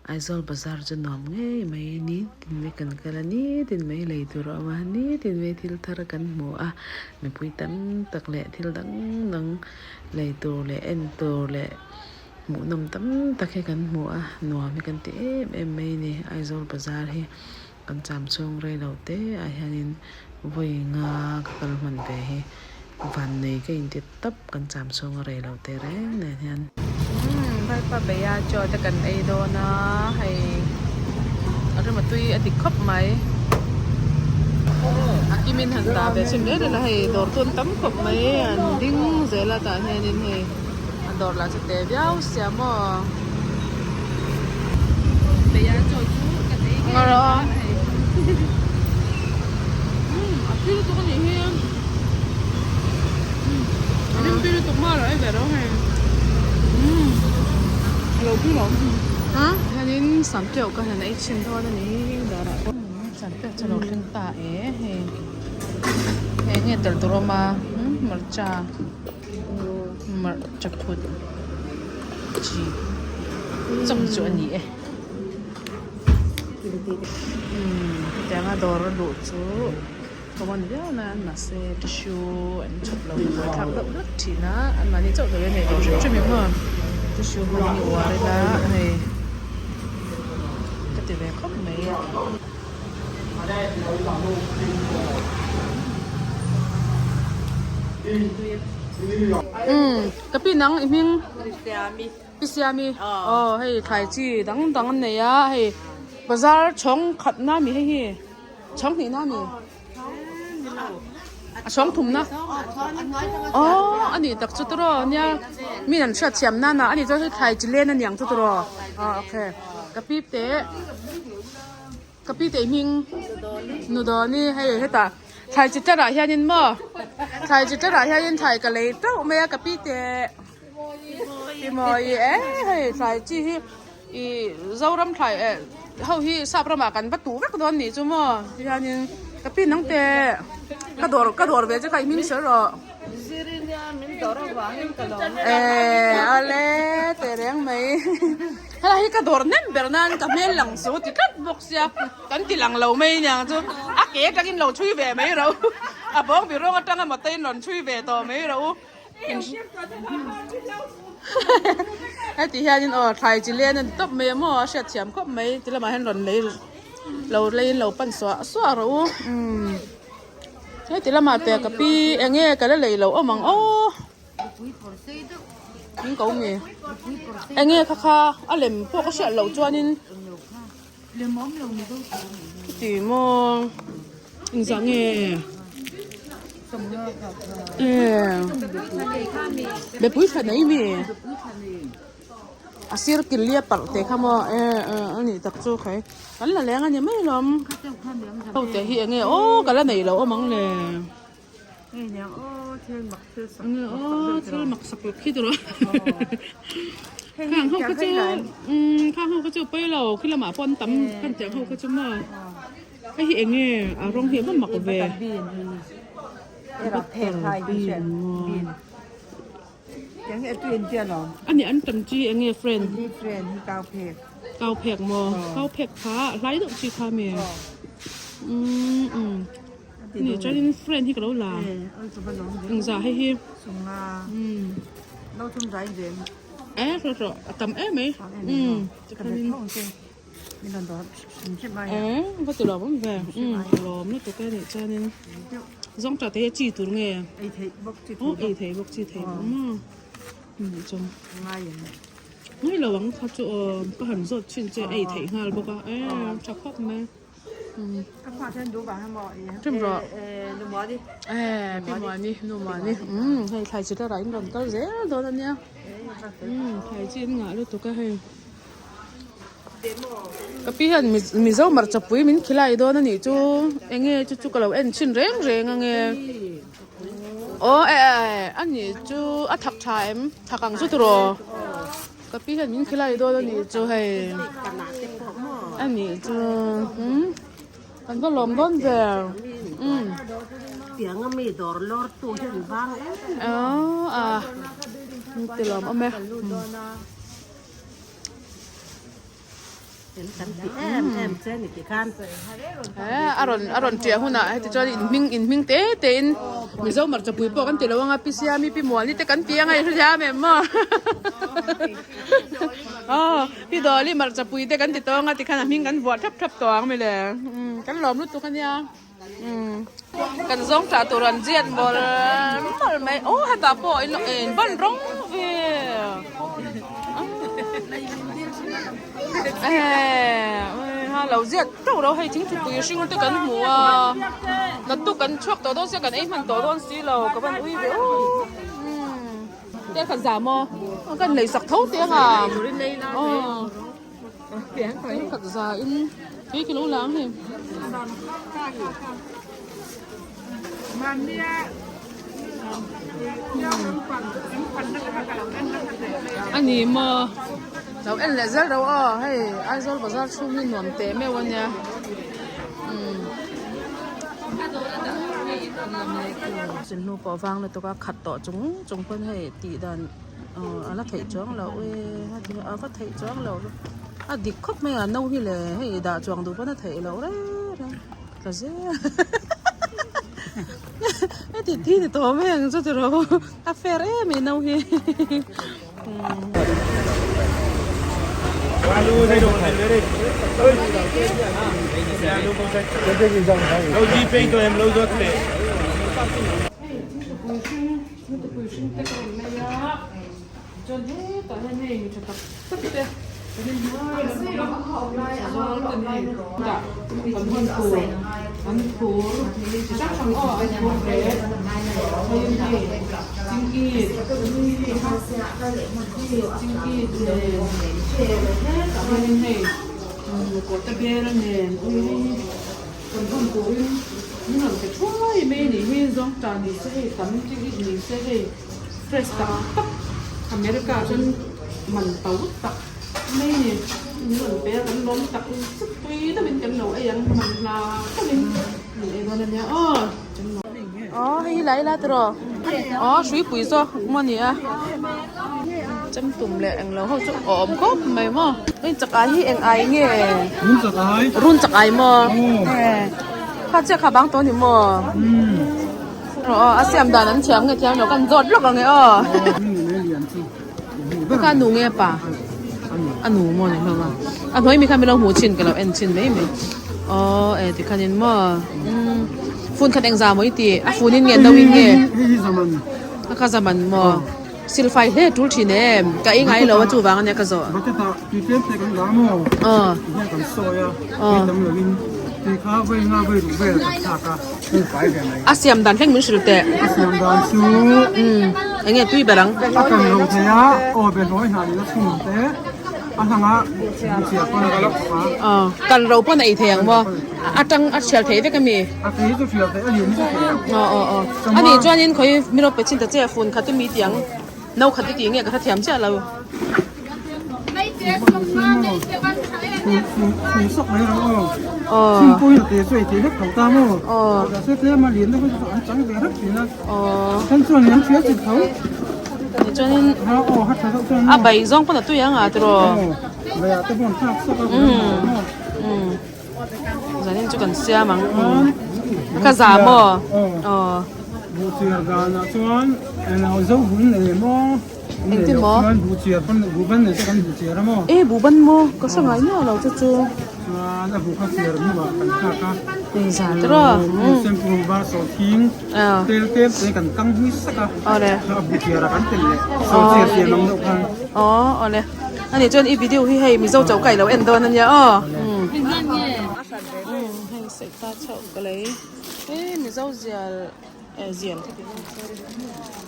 Aizawl bazar chu nuam ngei mai nitin mai kan kal a nitin mai lei tur a awm a nitin mai thil thar kan hmu a mipui tam tak leh thil dang dang lei tur leh en tur leh hmuhnawm tam tak hi kan hmu a nuam hi kan ti em em mai a ni Aizawl bazar hi kan cham chhung rei lo te ah hianin vawi nga ka kal hman ve hi vannei ka inti tawp kan cham chhung a rei lo te reng nen hian. Umm vaipa beia chaw te kan ei dawn a hei a rem a tui a dik khawp mai a kimin han dah ve chhin reng reng a hei dawr chu an tam khawp mai an ding zel a tah hianin hei a dawr lah chu te viau sia maw beia chaw chu kan ei ngei a hei umm a tui lutuk a nih hi. Hianin samteuh ka han ei chhin dawn a ni darah pawh samteuh chu a lo thleng ta e hei eng nge telh tur awm a hmarcha hmarcha phut chi chawm chu a ni e hetianga dawr a luh chu. Common viau nan mahse tissue an chhawp lo hi buaithlak deuh hlek thin a anmahni chauh tur hi a nei lo hrim hrim em aw tissue hman hi uar ila hei ka ti ve khawp mai. Umm ka pi nang i hming Pi Siami aw hei thlai chi dang dang an nei a hei bazar chhawng khat na mi hei hi. Chhawng hnih na mi? A chhawng thum na? Aw a nih tak chu tawrh nia min an hriat thiam nan ah a nih chuan hei thlai chi len a niang chu tawrh aw okay ka pi te ka pi te hming Nudawni hei hetah thlai chi tar ah hianin maw thlai chi tar ah hianin thlai ka lei teuh mai a ka pi te Pi Mawi e hei thlai chi hi. Ih Zoram thlai eh ho hi sap ramah kan va tuh vek dawn nih chu maw tihianin ka pi nang te ka dawr ka dawr ve che kha i hming sawi rawh eh ale teh reng mai helai hi ka dawr nem ber nan ka hmel lang su ti tlat bawk sia kan ti lang lo mai aniang chu a ke atangin lo chhui ve mai ro a bawng bi rawng atanga motor in rawn chhui ve tawh mai ro. Heti hianin aw thlai chi len a ni tawp mai a maw a hriat thiam khawp mai ti lamah hian rawn lei lo leiin lo pan suah suah rawh u umm heti lamah te ka pi eng nge ka la lei lo awm ang aw in ko nge eng nge kha kha a lem pawh ka hriat loh chuanin ti maw engzah nge Bepui thla nei mi a sir kil lia parh te kha maw e a nih tak chu khai kan la leng a ni mai lawm ho te hi enge aw ka la nei lo awm ang le enge aw thil mak sak luk khi tawh khang ho kha chu khang ho kha chu pawi lo khi lamah pawh an tam kan tih ang ho kha chu maw. Hei hi eng nge a rawng hi a va mak ve a ni an tam chi eng nge friend kau phek maw kau phek kha a hlai deuh chi kha mi umm ni chuanin friend hi ka lo la engzah hei hi umm e hrawh hrawh a tam em mai umm tikhanin. Emm va ti lawm awm ve umm lawm lutuk e nih chuanin zawngtah te hi a chi tur nge aw ei theih bawk chi theih bawk maw nih chuan ngai lo ang kha chu aw ka han zawt chhin che ei theih nghal bawk a emm tha khawp mai umm ṭhim rawh ee pi muani nu muani umm hei thlai chi te rah in rawn kal zel dawn a nia umm thlai chi an ngah lutuk a hei. Ka pi hian Mizo hmarcha pui min khilai dawn a nih chu eng nge chu chu ka lo en chhin reng reng ang e aw eh eh a nih chu a thak tha em thak ang chu tiraw ka pi hian min khilai dawn a nih chu hei a nih chu umm kan va lawm dawn ve umm aw a ti lawm awm e. A rawn a rawn ṭiah hunah heti chuan in hming in hming te te in Mizo hmarcha pui pawh kan ti lo anga Pi Siami Pi Muani te kan ti anga i hrethiam em maw aw Pi Dawli hmarcha pui te kan ti tawh anga tikhan a hming kan vuah thap thap tawh ang mile kan lawm lutuk ania. Kan zawng tah tur an ziat mawlh mawlh mai aw hetah pawh in in ban rawng ve ehe lo ziat teuh lo hei thingthupui hring te kan hmu a naktuk kan chhuak tawh dawn sia kan ei hman tawh dawn si lo ka van ui ve aw te khat zam aw kan lei sak tho te ang a aw. Khat za in tui kilo lang hei. Ani maw lo en leh zel reuh aw hei Aizawl bazar chhung hi nuam teh meuh ania umm Chinhnu pawh vang lutuk a khat tawh chung chung pawn hei tih dan. Aw a la theih chuang loh e a va theih chuang loh a dik khawp mai a no hi le hei dah chuang duh pawn a theih loh reng reng tla zel heti thi ni tawh mai ang chu tiraw a fair em mai no hi. Thingtupui hring te ka rawn nei a chuan hetah hian hei mi tha tak tak te kan in hnuai lam panga sazawl te ni tah kan hawn tur an phur chi hrang hrang aw an phur ve chuanin hei chingkit chingkit nen hetah hianin hei kawhte bel nen ui hei hi. Kan hawn turin min rawn pe thuai mai a nih hi, zawngtah ni se hei tam chi hi ni se hei fresh tak tak America ah chuan man to tak mai a ni, min rawn pe a kan lawm tak zet pui deuhin kan lo ei ang man hla takin min ei dawn a nia aw. Aw hei hi lai la tiraw aw hruipui zawk maw ni a chemtum leh englo ho chu a awm khawp mai maw hei chak ai hi eng ai nge run chak ai maw kha chiah kha bang tawh a ni maw aw a siam dan an thiam nge thiam lo kan zawt lawk ang e aw kha nu nge pa a nu maw ni hlawm a a hnuai mi kha min lo hmuh chin ka lo en chin mai mai aw e tikhanin maw phone khat engzah maw i tih a phone in nge no in nge a kha zaman maw silfai hle tul thin em ka ei ngai lo a chuvang ania ka zawh aw aw a siam dan thleng min hrilh teh umm eng nge tui ber ang. Aw kan ro pawn a ei thei ang maw a tang a thial thei vek ami aw aw aw ani chuanin khawi min rawn pe chin ta che a fun khat ami tih ang no khat i tih nge ka hrethiam chiah lo. Tichuanin a bai zawng pawn a tui ang a tiraw zanin chu kan siam ang ka za maw aw. Engtin maw? E buhban maw? Ka hre ngai miah lo chu chu. Engzah tiraw? Awle. Aw awle. Ani chuan i video hi hei Mizo chauh ka ilo en dawn ania aw. Hei saihta chauh ka lei. E Mizo zial. Eh zial ka ti dawn sorry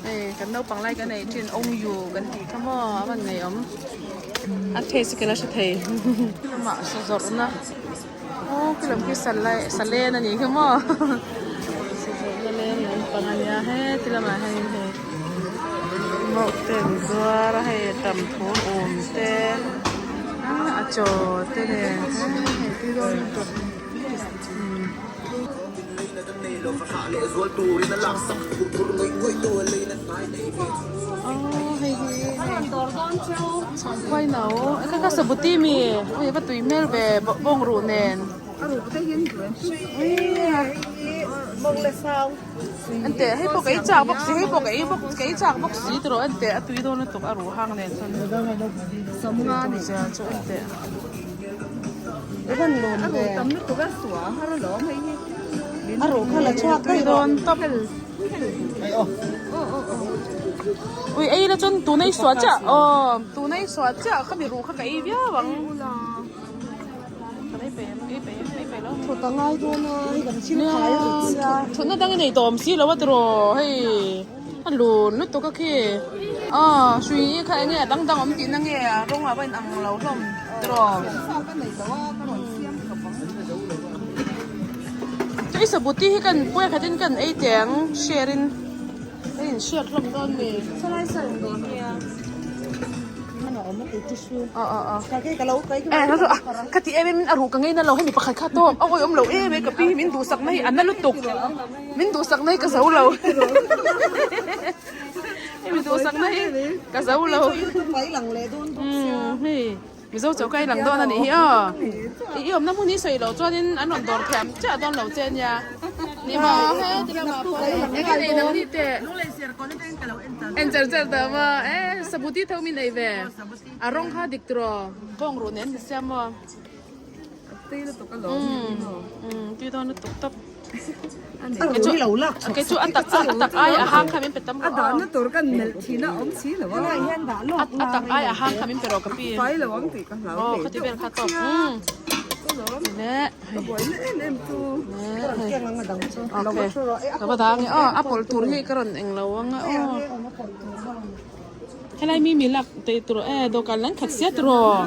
hei kan naupang lai kan ei thin ong yu kan tih kha maw a van ngeiawm a taste hi ka la hre thei lamah sa zawrhna aw khi lam khi salai salen a nih kha maw sa zawrhna leng lampang a nia heti lamah hianin hei mauh te an zuar a hei tam thur awm te a chaw te nen hei tui dawn lutuk. Chhangkhuai no ka ka sabuti mi ui va tui hmel ve bawng ruh nen Enteh hei pawh ka ei chak bawk si hei pawh ka ei bawk ka ei chak bawk si tiraw enteh a tui dawn lutuk a ruh hang nen chuan tui zia chu enteh. Tui dawn tawp ui ei la chuan tuna i suah chiah aw tuna i suah chiah khami ruh kha ka ei viau ang. Thutna dang i nei tawh awm si lo a tiraw hei a lun lutuk a khi aw hrui hi kha enge a dang dang awm tihna nge a rawng ah pawh a inang lo hlawm tiraw chu i sabuti hi kan puia khatin kan ei teh ang share in a in share hlawm dawn mi. Ka ti em em in a ruh ka ngei na lo hemi pakhat kha tawk a awi awm lo em e ka pi hi min duhsak na hi a na lutuk min duhsak na hi ka zo lo hemi duhsak na hi ka zo lo hei mizo chaw ka ilang dawn a nih hi aw i awmna hmun hi sawi loh chuanin an rawn dawr thiam chiah dawn lo che ania ni maw he ti lamah pawh eng nge nei nang ni teh. En char char ta maw e sabuti tho min ei ve a rawng kha dik tiraw bawng ruh nen ni sia maw tui lutuk a lawm umm tui dawn lutuk tawp kei chu a tak a tak ai a hang kha min pe tam a dahna tur kan melh thin a awm si lo a a tak ai a hang kha min pe rawh ka pi fai lo ang tih ka hlau aw khati vel kha tawp umm le Ka buaina em em chu. Okay. Ka va dang e aw a pawlh tur hi ka rawn eng lo ang a aw. Helai mi mi lak tei tur e dawhkan lan khat sia tiraw.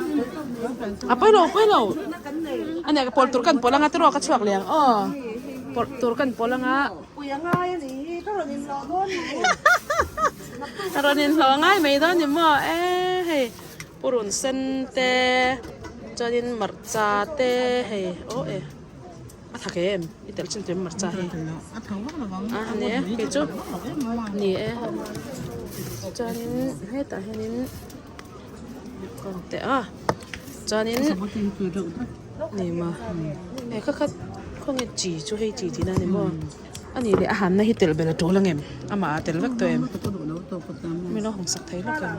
A pawi lo pawi lo. A nia ka pawlh tur kan pawlh anga tiraw ka chhuak leh ang aw. Pawlh tur kan pawlh anga. Ka rawn inhlawh ngai mai dawn ni maw e hei. Purun sen te chuanin marcha te hei aw e a tha ke em i telh chin tuin marcha hi a ni e kei chu ni e chuanin hetah hianin kawng te a chuanin ni maw he kha kha khawnge chi chu hei chi tihna a ni maw. A nih leh a hanna hi telh belh a tul ang em? Amah a tel vek tawh em? Mi lo hawng sak thei lawk em?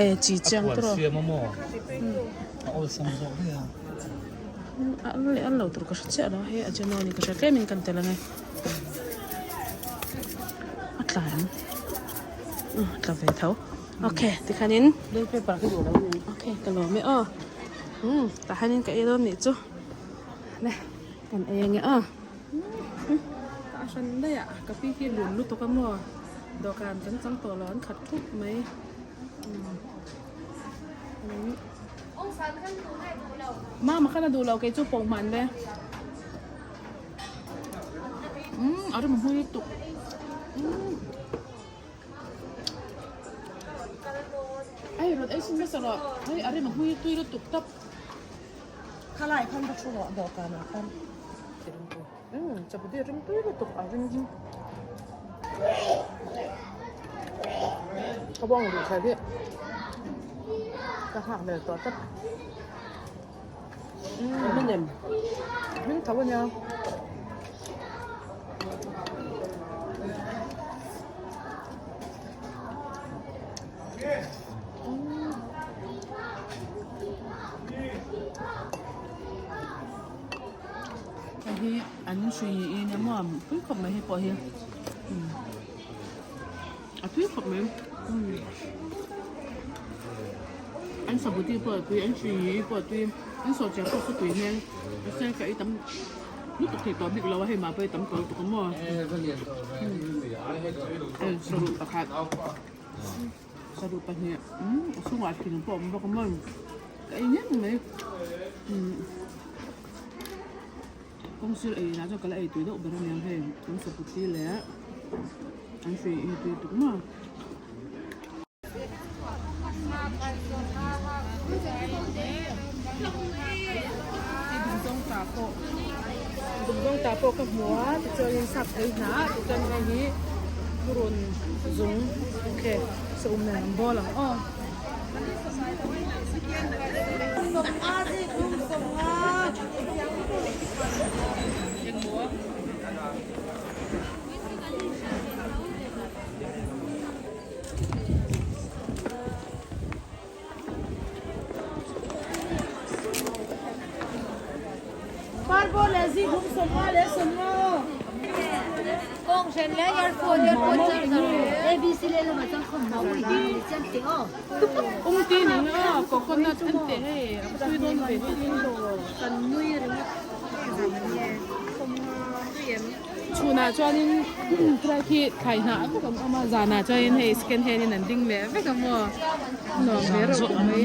E chi chiang tur aw. A al leh al lo tur ka hre chiah lo a hei a channel ni ka hre tlemin kan tel ang e. A tla em? A tla ve tho. Ok tikhanin ok ka lawm e aw. Umm tah hianin ka ei dawn nih chu. Le kan ei ange aw a hran daih a ka pi hi lun lutuk a maw dawhkan kan chang tawh lo an khat thup mai mama khan a duh lo kei chu pawh hman ve umm a rim hmui lutuk umm. Hei rawn ei sin hmasa rawh hei a rim a hmui tui lutuk tawp. Khalai khan ka thu rawh dawhkan ah khan. Umm chapati a rim tui lutuk a rim hi. Ka bawng duh kher hi ka nghak hmel tawh tlat. Umm a nem hming tho ania. Hei hi an hrui in emaw tui khawp mai hei pawh hi a tui khawp mai an sabuti pawh a tui an hrui pawh a tui an sawhchiah pawh kha tui hmel mahse ka ei tam lutuk thei tawh bik lo a hei mah pawh ei tam tawh lutuk a maw saruh pakhat. Saruh pahnih umm a chhungah thing pawh a awm bawk a maw ka ei ngei mai umm kawngsir ei inah chuan ka la ei tui deuh ber aniang hei an saputi leh an hrui hi tui tuk maw. Zawngtah pawh dum zawngtah pawh ka hmu a tichuanin sap thei hnah tichuan hei hi purun zung ok saum nen an bawl ang aw. Ungti ning a coconut an te hei a tui dawn ve Chhunah chuanin khilai khi thlai hnah vek an awm a, zanah chuanin hei second hand in an ding leh vek a maw nuam ve reuh khawp mai.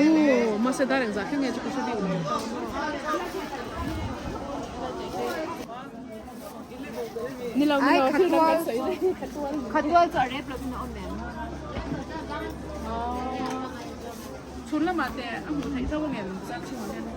Aw mahse dar engzah thleng nge chu ka hre bik lo ta maw. Ni lo ni lo thil dang kan sawi daih. Khatual chu a rep lovin a awm em? Chhun lamah te a hmuh theih tho angem chhungah hian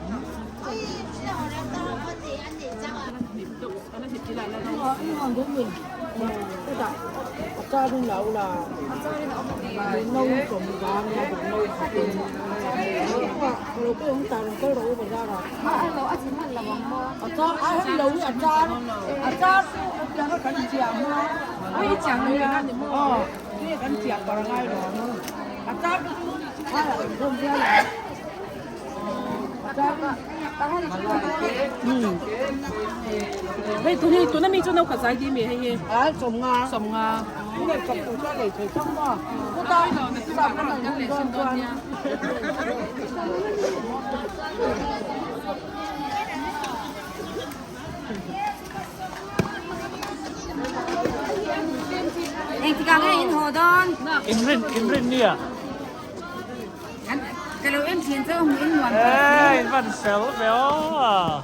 Hei tun hi tuna mi chu no khat zai dih mi hei hi sawmnga sawmnga Engtikah nge in haw dawn? Inrin inrin nia. Ka lo en thin chu hmuh in nuam tawh si. Ê, in van fel ve aw.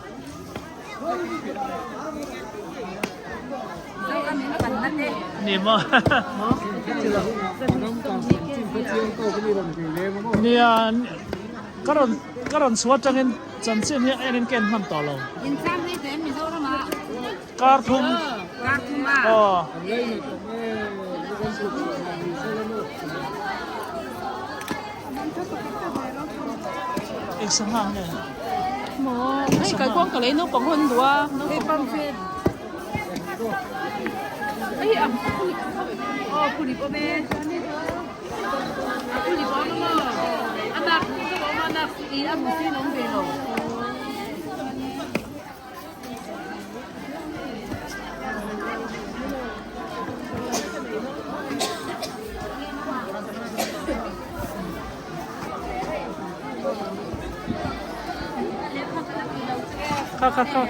Zo a min pan na te. Ni maw. Nia ka rawn ka rawn chhuah atangin chanchin hi en in ka en hman tawh lo. In chang hei tawh em Mizoram ah. Kar thum. Kar thum a. Aw. Eng sangha nge? Maw hei kalkawng ka lei naupang hawn duh a naupang hei a aw phulip awm e a phulip awm a maw a nak awm a nak i a hmu sin awm ve lo. Kha kha kha.